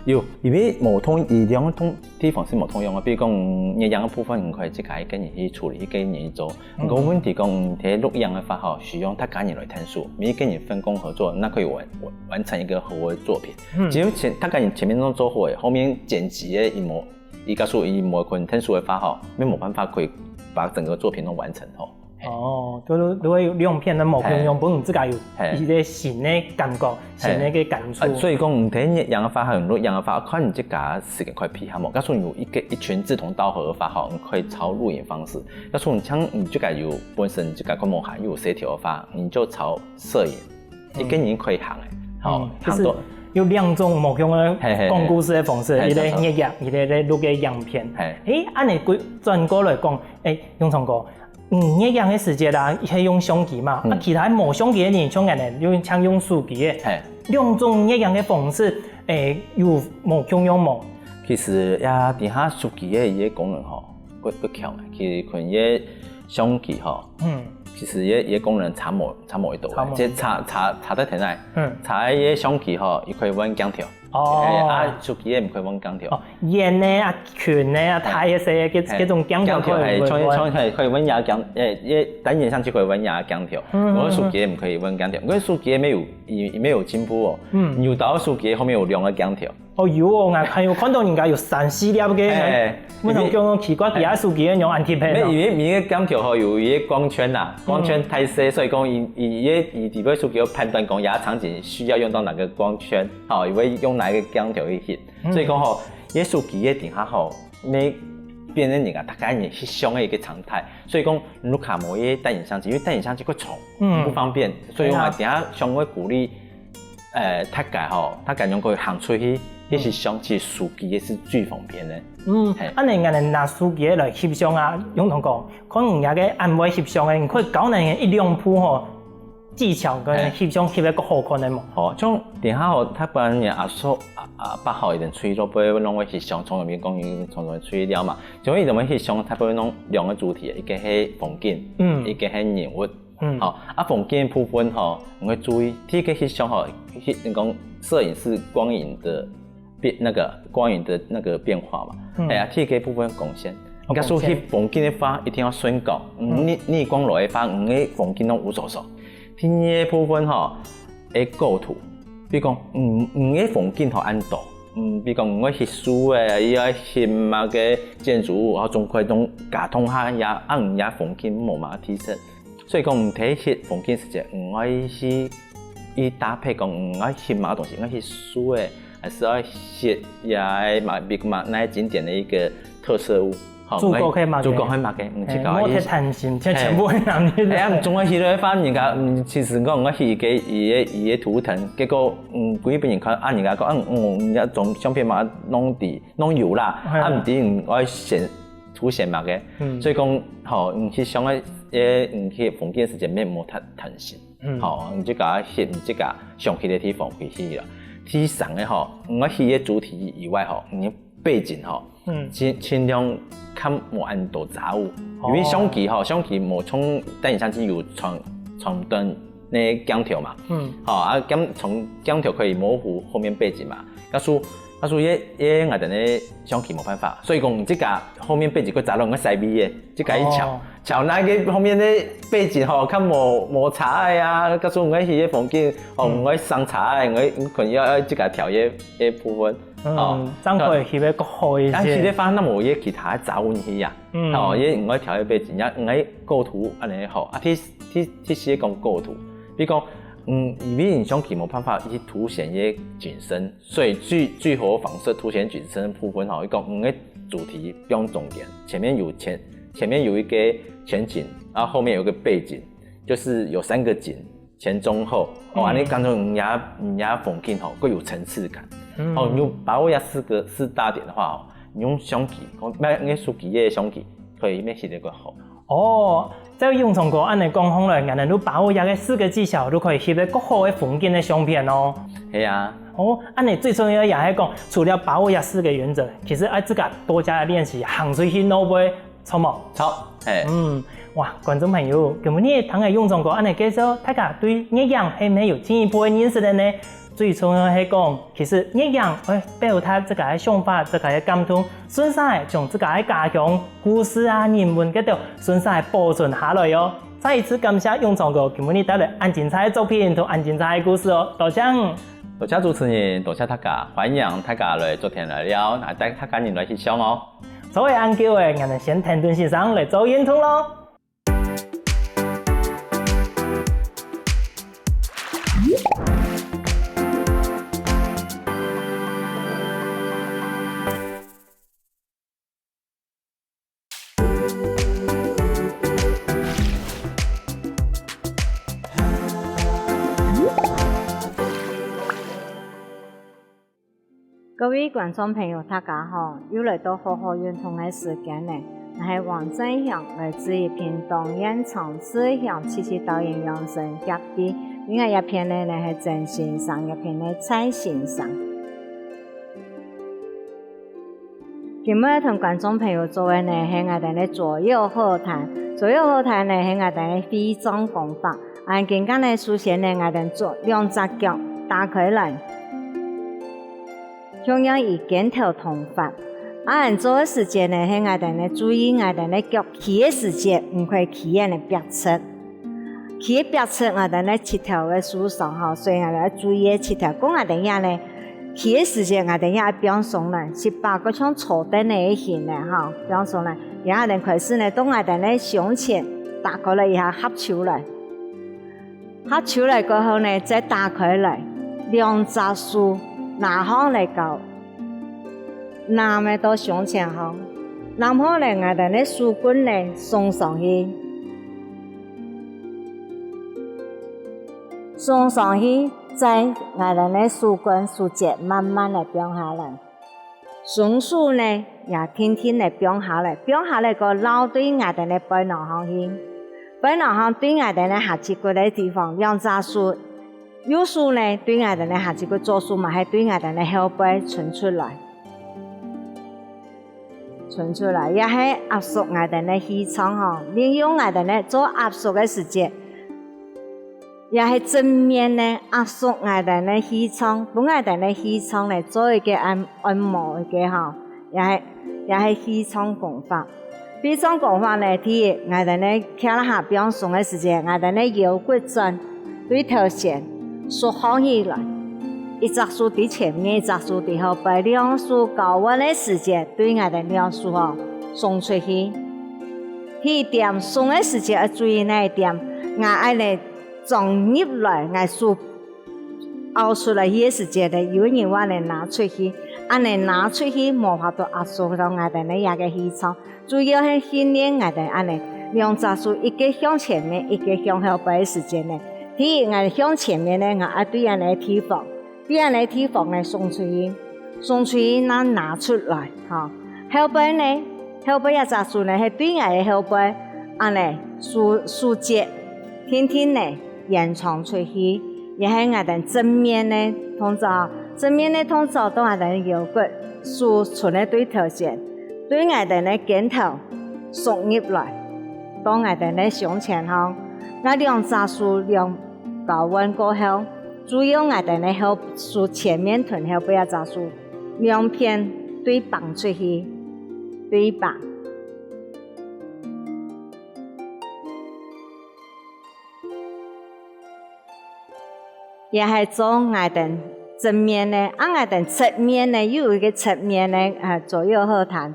有，因為無同一兩同地方係無同樣个，比如講，你樣个部分，你可以自家一個人去處理，一個人去做。 毋過問題講，在錄影个話吼，需要大家人來𢯭手，每一個人分工合作，那可以完完完成一個好个作品。只有前大家人前面都做好誒，後面剪輯个一模一个數一模可能𢯭手个話吼，沒有辦法可以把整個作品都完成吼。哦，就是如果有兩片个無共樣，本身自家有一個新个感覺，新个个感觸。所以講，你在錄影个話，還有錄影个話，看你自家時間可以配合無。假如你有一個一群志同道合个話吼，你可以朝錄影方式。 假使你像你自家有本身自家个無閒又有協調个話，你就朝攝影，一個人可以行誒，吼，嗯，就是行到有兩種無共个嘿嘿嘿講故事个方式，嘿一個係，係，係。業業，一個咧錄个影片。嘿。誒，恁呢歸轉過來講，誒，永聰哥，嗯，業影个時節啦，係用相機嘛，嗯。啊，其他無相機个人，像恁呢，用像用手機个，嘿。兩種業影个方式，誒，有無共樣無？其實呀，底下手機个一個功能吼， 會會強个。其實可能个相機吼，嗯，其實个个功能差無差無幾多个，差無幾多。這差差差得天來，嗯，差个相機吼，佢可以換鏡頭，哦，啊，手機个毋可以換鏡頭。哦，遠个啊，近个啊，大个細个，這這種鏡頭可以換。鏡頭係，可以可以換也鏡，誒，个單眼相機可以換也鏡頭，嗯，我手機个毋可以換鏡頭，我手機个沒有，也沒有進步哦。嗯，有到手機个後面有兩個鏡頭。 哦，有哦，𠊎還有看到人家有三四粒个，嘿，𠊎想講奇怪，其他手機个樣恁特別哦。因為每一個鏡頭吼有一個光圈吶，光圈太細，所以講佢佢佢佢會手機有判斷講，這場景需要用到哪個光圈，吼，佢會用哪一個鏡頭去翕。所以講吼，這手機个底下吼，會變成人家大家人翕相个一個常態。所以講，如果無一個單眼相機，因為單眼相機過重，嗯，不方便，所以講啊，等下想會鼓勵 呃，大家吼，大家用个行出去，其實相機、手機也是最方便个。嗯，嘿。恁呢，𠊎等拿手機來翕相啊，用同講，可能人家个恁會翕相个，你可以教人一兩步吼，技巧跟翕相翕个較好看个無？好，像等下吼，大部分人阿叔阿阿伯吼，一定出去做，不會弄个翕相，從來沒講，從來出去了嘛。像一種翕相，大部分弄兩個主題，一個係風景，嗯，一個係人物。 嗯，好，啊，風景部分吼，你愛注意，第一個翕相吼，翕你講攝影是光影的變那個光影的那個變化嘛，嗯，哎呀，第一個部分光線，應該說翕風景个話，一定要順光，嗯，逆逆光來个話，你个風景都無所所。第二個部分吼，愛構圖，比如講，嗯，你个風景吼恁多，嗯，比如講你愛翕樹仔，又愛翕麼个建築物，然後總歸攏加通下呀，恁樣風景無麼个特色。 所以講，你在翕風景時節，你愛去去搭配講，你愛翕麼个東西，你愛翕樹仔，還是愛翕也嘛，比如嘛，那景點的一個特色物，吼，主角係麼个？主角係麼个？嗯，去搞一莫太貪心，全全部會拿你。哎呀，總愛翕个話，人家嗯，其實講我翕一個一個一個圖騰，結果嗯，歸本人看啊，人家講嗯嗯，人家總相片嘛弄底弄有啦，啊，毋知你愛選 出現麼个。所以講，吼，你翕相个，誒，你翕風景个時節，免莫貪貪心。吼，你自家翕，你自家想翕个地方去翕啦。第三個吼，你愛翕个主題以外吼，你背景吼，盡盡量較無恁多雜物，因為相機吼，相機無像單眼相機有長長短个鏡頭嘛。吼，啊鏡從鏡頭可以模糊後面背景嘛。假使假使个个𠊎等个相機無辦法，所以講你自家 後面背景个雜亂个細微个，自家去調，像該个方面个背景吼，較無無差个啊，假使𠊎去个風景，哦，嗯。𠊎生差个，𠊎可能愛愛自家調个个部分，哦，嗯，正可以翕个較好一些。但是个話，該無个其他个雜問題啊，嗯。哦，也𠊎調个背景，也𠊎構圖恁呢好，啊，第第第四个講構圖，比如講，嗯，因為你相機無辦法去凸顯个景深，所以最最好个方式凸顯景深个部分吼，你講你个主題放中間，前面有前前面有一个前景，然後後面有一个背景，就是有三个景，前中後。哦，嗯。恁呢感覺你个你个風景吼，更有層次感。嗯。哦，你有把握這四个四大點个話哦，你用相機，講買个手機个相機，可以乜翕得較好。哦，照永聰哥恁呢講下來，𠊎等就把握這个四个技巧，就可以翕得較好个風景个相片哦。係啊。哦，恁呢最重要也係講，除了把握這四个原則，其實愛自家多加个練習，行出去路背 著無？著，嘿。嗯，哇，觀眾朋友，今晡日聽个永聰哥恁呢介紹，大家對攝影係毋係有進一步个認識了呢？最重要係講，其實攝影愛表達自家个想法、自家个感動，順續將自家个家鄉、故事啊、人文該兜順續保存下來哦。再一次感謝永聰哥今晡日帶來恁精彩个作品同恁精彩个故事哦，多謝。多謝主持人，多謝大家，歡迎大家來做天來尞，啊，帶大家人來翕相哦。 坐會恁久了，𠊎等先𢯭等先生來做運動囉。 各位觀眾朋友，大家好！又來到好好運動个時間了。𠊎係黃振祥，來自於屏東縣長治鄉七七導引養生協會。另外一片呢，呢係曾先生，一片呢蔡先生。 今晡日同觀眾朋友做个呢係𠊎兜个左右後彈。左右後彈呢係𠊎兜个會掌功法。恁今下呢，首先呢，𠊎兜做兩隻腳打開來，共樣以肩頭同闊。恁做个時節呢，係𠊎兜呢注意𠊎兜个腳企个時節，毋可以企恁呢筆直。 企个筆直𠊎兜呢膝頭會受傷吼，所以𠊎兜愛注意个膝頭。故𠊎兜這呢，企个時節𠊎兜這愛放鬆來，膝頭較像坐凳仔个形呢吼，放鬆來。這𠊎兜開始呢，到𠊎兜呢胸前打開來一下合手來。合手來過後呢，再打開來，兩隻手拿䟘來到 拿仔到胸前項，拿好了𠊎兜个手綑呢送上去，送上去，再𠊎兜个手綑手節慢慢來放下來，雙手呢也定定來放下來，放下來過落對𠊎兜个背囊項去，背囊項對𠊎兜个下肢骨个地方，兩隻手 右手呢，對𠊎兜个下肢骨，左手嘛係對𠊎兜个後背伸出來。伸出來，也係壓縮𠊎兜个氣場吼，利用𠊎兜个做壓縮个時節，也係正面呢壓縮𠊎兜个氣場，分𠊎兜个氣場呢做一個按按摩一個吼，也係也係氣場功法。 氣場功法呢，第一，𠊎兜呢，企下放鬆个時節，𠊎兜个腰骨轉對頭前，縮䟘起來。一隻手在前面，一隻手在後背，兩手交換个時節，對𠊎兜兩手吼，送出去。第一點，送个時節愛注意哪一點？𠊎恁呢，掌入來，𠊎手 拗出來去个時節呢，有人話呢拿出去，恁呢拿出去無法度壓縮到𠊎兜个這個氣場，主要係訓練𠊎兜恁呢，兩隻手一個向前面，一個向後背个時節呢。第一，𠊎向前面呢，𠊎愛對恁呢地方，對恁呢地方呢送出去，送出去正拿出來，吼。後背呢，後背這隻手呢係對𠊎个後背，恁呢手手節，定定呢 延長出去，也係𠊎兜正面个動作，正面个動作到𠊎兜腰骨，手伸个對頭前，對𠊎兜个肩頭縮入來，到𠊎兜个胸前項，𠊎兩隻手兩交換過後，主要𠊎兜个後手前面同後背這隻手，兩片對挷出去，對挷。也係做𠊎兜正面个，啊𠊎兜側面呢，又有一個側面个，啊，左右合彈。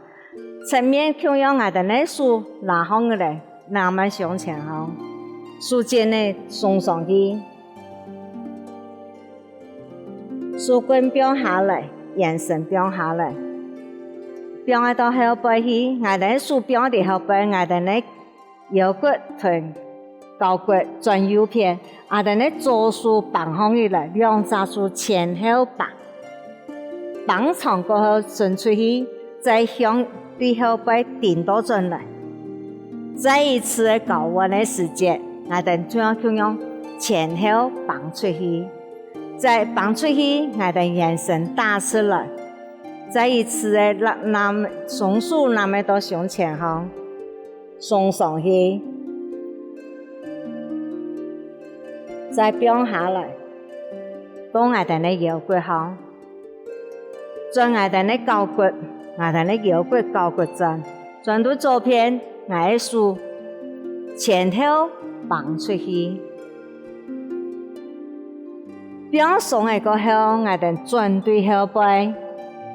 側面共樣𠊎兜呢手拿䟘起來，拿慢向前䟘，手節呢送上去，手綑放下來，圓身放下來，放到後背去，𠊎兜手放在後背，𠊎兜呢 腰骨同交骨轉右片，啊𠊎兜呢左手挷䟘起來，兩隻手前後挷，挷長過後伸出去，再向對後背頂倒轉來。再一次个交換个時節，𠊎兜就愛共樣前後挷出去，再挷出去，𠊎兜圓身打直來，再一次个拿，雙手拿到胸前項， 送上去，再放下來，到𠊎兜个腰骨項，轉𠊎兜个交骨，𠊎兜个腰骨交骨轉，轉到左片，𠊎个手前後挷出去。 放鬆个過後，𠊎兜轉對後背，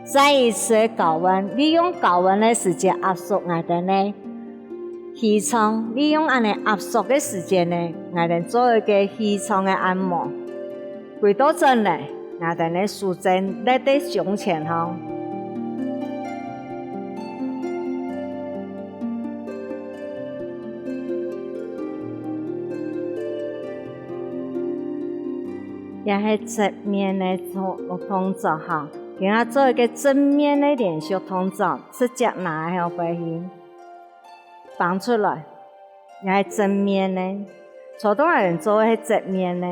再一次个交換，利用交換个時節壓縮𠊎兜个氣場，利用恁仔壓縮个時節呢，𠊎兜做一個氣場个按摩。歸到轉來，𠊎兜个手正拉到胸前項。 這係側面个動，動作哈。今下做一個正面个連續動作，直接拿後背去，挷出來，這係正面个。頭先𠊎兜做个係側面个。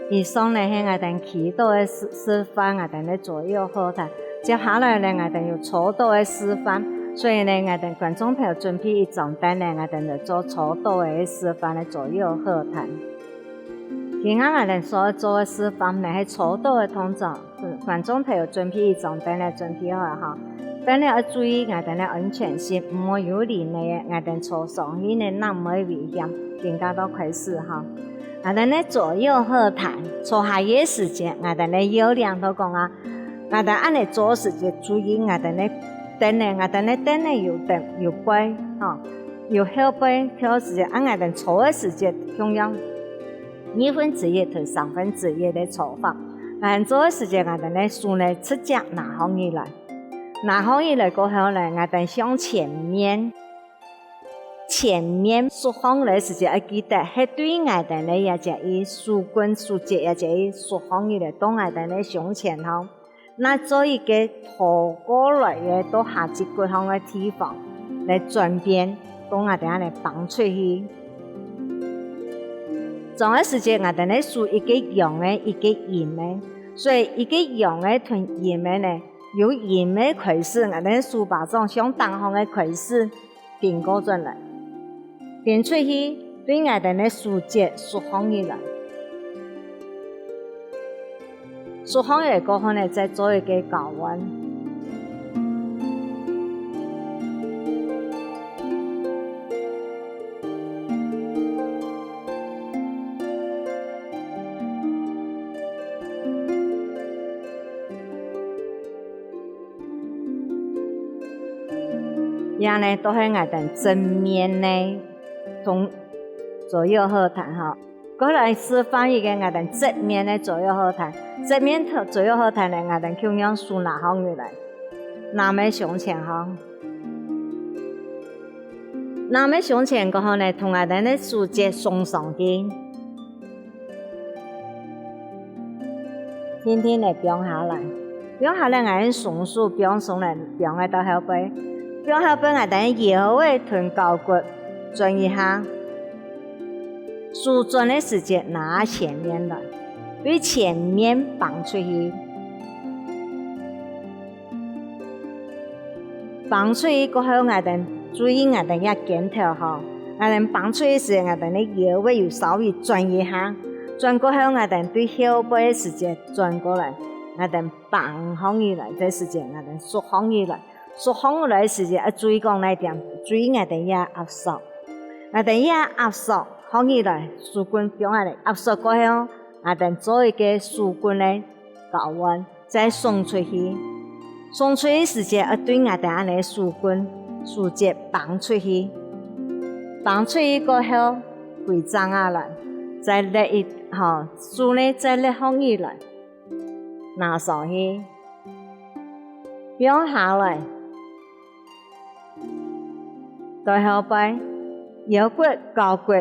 以上呢係𠊎兜企著个示，示範，𠊎兜个左右合彈。接下來呢，𠊎兜有坐著个示範，所以呢，𠊎兜觀眾朋友準備一張凳呢，𠊎兜來做坐著个示範个左右合彈。今下𠊎兜所做个示範呢係坐著个動作。 嗯，觀眾朋友準備一張凳仔，準備好啊哈。凳仔愛注意𠊎兜个安全性，毋好有人呢，𠊎兜坐上去呢，正會危險。今下就開始哈。𠊎兜呢左右合彈，坐下个時節，𠊎兜呢要領就講啊，𠊎兜恁仔做時節，注意𠊎兜呢凳仔，𠊎兜呢凳仔有凳，有背，吼，有後背，這時節，啊𠊎兜坐个時節，共樣 二分之一同三分之一个坐法。𠊎兜做个時節，𠊎兜个手呢直接拿䟘起來。拿䟘起來過後呢，𠊎兜向前面，前面縮䟘來个時節，愛記得係對𠊎兜个這隻手綑、手節這隻縮䟘起來，到𠊎兜个胸前吼。 那做一個拖過來个到下脊骨項个地方來轉變，到𠊎兜恁仔挷出去。轉个時節，𠊎兜个手一個陽个，一個陰个，所以一個陽个同陰个呢，由陰个開始，𠊎兜个手巴掌向頂項个開始， 頂過轉來，頂出去，對𠊎兜个手節縮䟘起來。縮䟘起來過後呢，再做一個交換。 這呢，就係𠊎兜正面个同左右合彈吼。過來示範一個𠊎兜正面个左右合彈。正面同左右合彈呢，𠊎兜共樣手拿䟘起來。攬个胸前吼。攬个胸前過後呢，同𠊎兜个手節送上去。 輕輕仔放下來，放下來，𠊎兜雙手放鬆來，放仔到後背，放後背𠊎兜腰仔同交骨轉一下，手轉个時節拿前面來，對前面挷出去。 挷出去過後，𠊎兜注意𠊎兜這肩頭吼，𠊎兜挷出去時，𠊎兜个腰仔有稍微轉一下，轉過後𠊎兜對後背个時節轉過來，𠊎兜挷䟘起來，這時節𠊎兜縮䟘起來，縮䟘起來个時節愛注意講哪點，注意𠊎兜這壓縮，𠊎兜這壓縮䟘起來，手根放下來，壓縮過後，𠊎兜做一個手根个交換。 再送出去。送出去時節愛對𠊎兜恁仔手根、手節挷出去。挷出去過後，歸正啊來，再勒一，吼，手呢再勒䟘起來，拿上去，放下來。 到後背，腰骨、交骨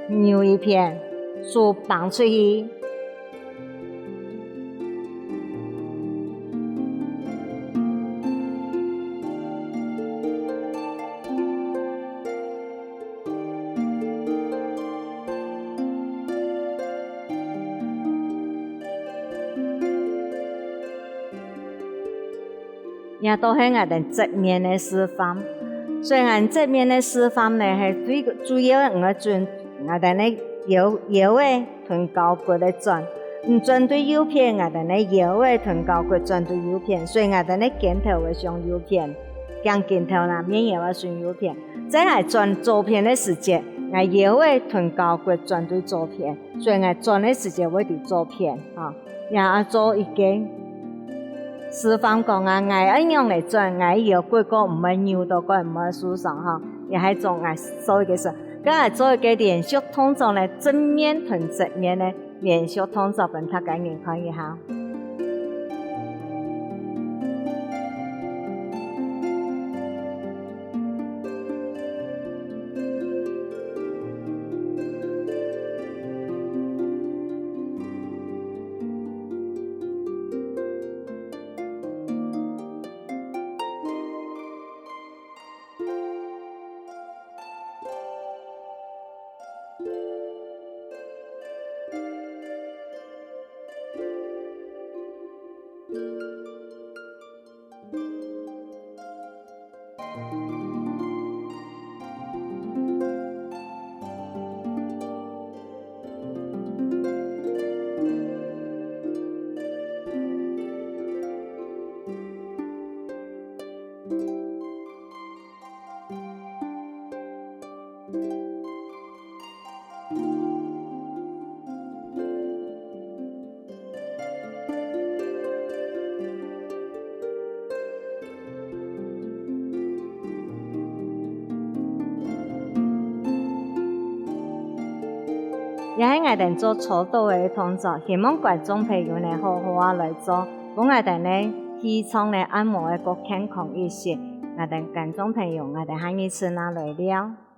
扭一片，手挷出去。 這都係𠊎兜正面个示範。所以𠊎正面个示範呢，係最主要个，𠊎兜轉𠊎兜个腰，腰仔同交骨个轉。毋轉對右片，𠊎兜个腰仔同交骨轉對右片，所以𠊎兜个肩頭會向右片，頸肩頭啦，面也會向右片。在𠊎轉左片个時節，𠊎腰仔同交骨轉對左片。 所以𠊎轉个時節會對左片，吼，也愛做一個示範講啊，𠊎愛仰仔轉，𠊎腰骨過毋會扭著，過毋會受傷，吼，也係做𠊎做一個示，該𠊎做一個連續動作呢，正面同正面个連續動作分大家人看一下。 這係𠊎兜做操作个動作，希望觀眾朋友呢好好仔來做，分𠊎兜呢氣場呢按摩个過健康一息。𠊎兜觀眾朋友，𠊎兜下一次再來尞。